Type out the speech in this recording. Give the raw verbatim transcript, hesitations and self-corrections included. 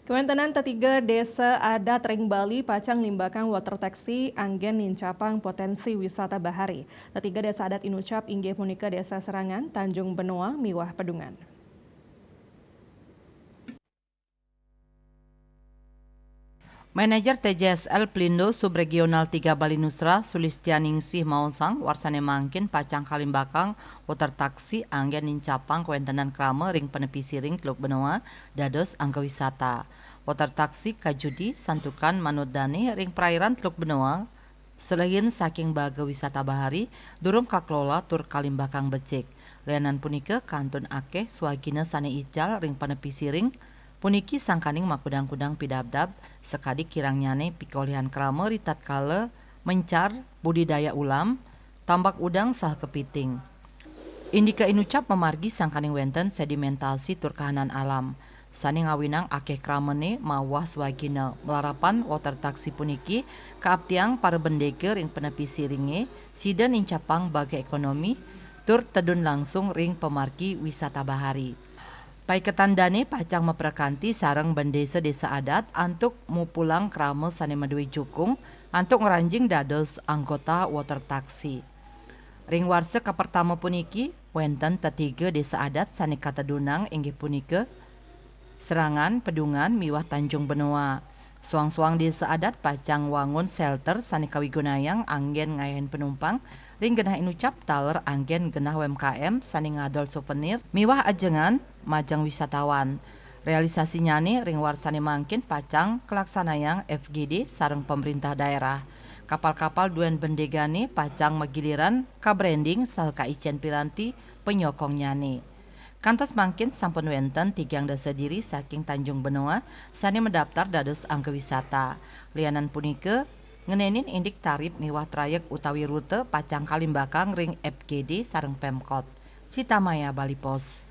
Kawéntenan tetiga désa adat ring Bali pacang nglimbakang water taxi anggén nincapang poténsi wisata bahari. Tetiga désa adat inucap inggih punika Désa Serangan, Tanjung Benoa, miwah Pedungan. Manajer T J S L Pelindo Subregional tiga Bali Nusra, Sulistianingsih maosang, warsané mangkin pacang kalimbakang water taxi anggén nincapang kawéntenan krama ring panepi siring Teluk Benoa dados angga wisata. Water taxi kajudi santukan manut dané ring perairan Teluk Benoa, selain saking baga wisata bahari, durung kakelola tur kalimbakang becik. Lianan punika, kantun akéh swagina sané ical ring panepi siring, puniki sangkaning makudang-kudang pidabdab, sakadi kirangnyané pikolihan krama ritatkala mencar, budidaya ulam, tambak udang saha kepiting. Indika inucap mamargi sangkaning wénten sedimentasi tur kahanan alam, sané ngawinang akéh kramané mawah swagina. Malarapan water taxi puniki kaaptiang para bendéga ring panepi siringé, sida nincapang baga ékonomi tur tedun langsung ring pamargi wisata bahari. Paiketan dané pacang maprakanti sareng bendésa désa adat antuk mupulang krama sané madué jukung antuk ngranjing dados anggota water taxi. Ring warsa kapertama puniki, wénten tetiga désa adat sané katedunang, inggih punika Serangan, Pedungan, miwah Tanjung Benoa. Soang-soang désa adat pacang wangun shelter sané kawigunayang anggén ngayahin panumpang ring genah inucap taler anggén genah U M K M sané ngadol souvenir miwah ajengan majeng wisatawan. Realisasinyané ring warsané mangkin pacang kalaksanayang F G D sareng pamréntah daerah. Kapal-kapal duén bendégané pacang magiliran ka-branding saha kaicén piranti panyokongnyané. Kantos mangkin sampun wénten tigang dasa diri saking Tanjung Benoa sané madaptar dados angga wisata. Lianan punika, ngenénin indik tarip miwah trayék utawi rute pacang kalimbakang ring F G D sareng Pemkot. Citamaya Bali Post.